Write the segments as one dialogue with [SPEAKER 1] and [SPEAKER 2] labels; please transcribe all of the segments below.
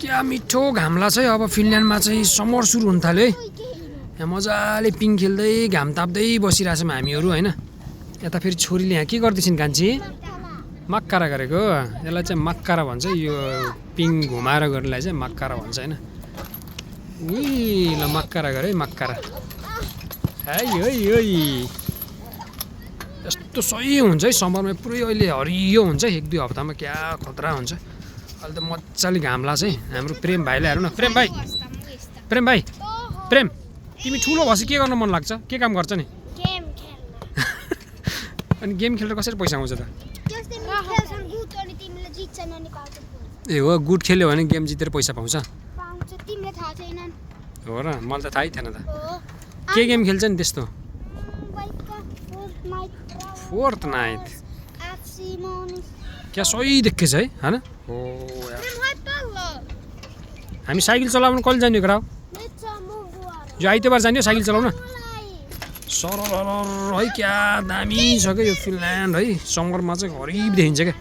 [SPEAKER 1] क्या मिठो घाम लाग्छ है। अब फिनल्यान्डमा चाहिँ समर सुरु हुन थाल्यो है। यहाँ मजाले पिङ खेल्दै घाम ताप्दै बसिरहेछौँ हामीहरू होइन। यता फेरि छोरीले यहाँ के गर्दैछन् कान्छी? मक्कारा गरेको। यसलाई चाहिँ मक्कारा भन्छ। यो पिङ घुमाएर गर्नेलाई चाहिँ मक्कारा भन्छ होइन। उही ल मक्कारा गरे है मक्कारा। है यस्तो सही हुन्छ है समरमा। पुरै अहिले हरियो हुन्छ 1-2 हप्तामा क्या खतरा हुन्छ। अहिले त मजाले घाम लाग्छ है। हाम्रो प्रेम भाइलाई हेर्नु न। प्रेम भाइ प्रेम तिमी ठुलो भएपछि के गर्न मन लाग्छ? के काम गर्छ नि? अनि गेम खेलेर कसरी पैसा आउँछ त? ए हो गुड खेल्यो भने गेम जितेर पैसा पाउँछ? हो र मलाई त थाहै थिएन त। के गेम खेल्छ नि त्यस्तो? फोर्टनाइट क्या सही देखेछ है होइन। हो हामी साइकल चलाउनु कहिले जाने हो? यो आइतबार जाने हो साइकल चलाउन? सरर है क्या दामी छ क्या यो फिनल्यान्ड है। समरमा चाहिँ हरिब देखिन्छ क्या।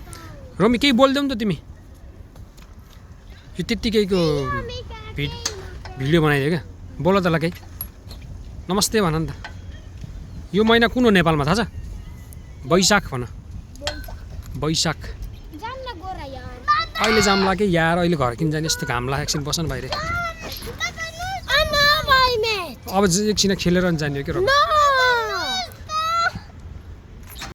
[SPEAKER 1] रोमी केही बोल्दैौ त तिमी? यो त्यत्तिकैको भिडियो बनाइदियो क्या। बोल त ल केही नमस्ते भन नि त। यो महिना कुन हो नेपालमा थाहा छ? वैशाख भन। वैशाख अहिले जाम्ला कि यार अहिले घर किन जाने यस्तो घाम लाग्यो। एकछिन बस्न बाहिर। अब एकछिन खेलेर जाने हो कि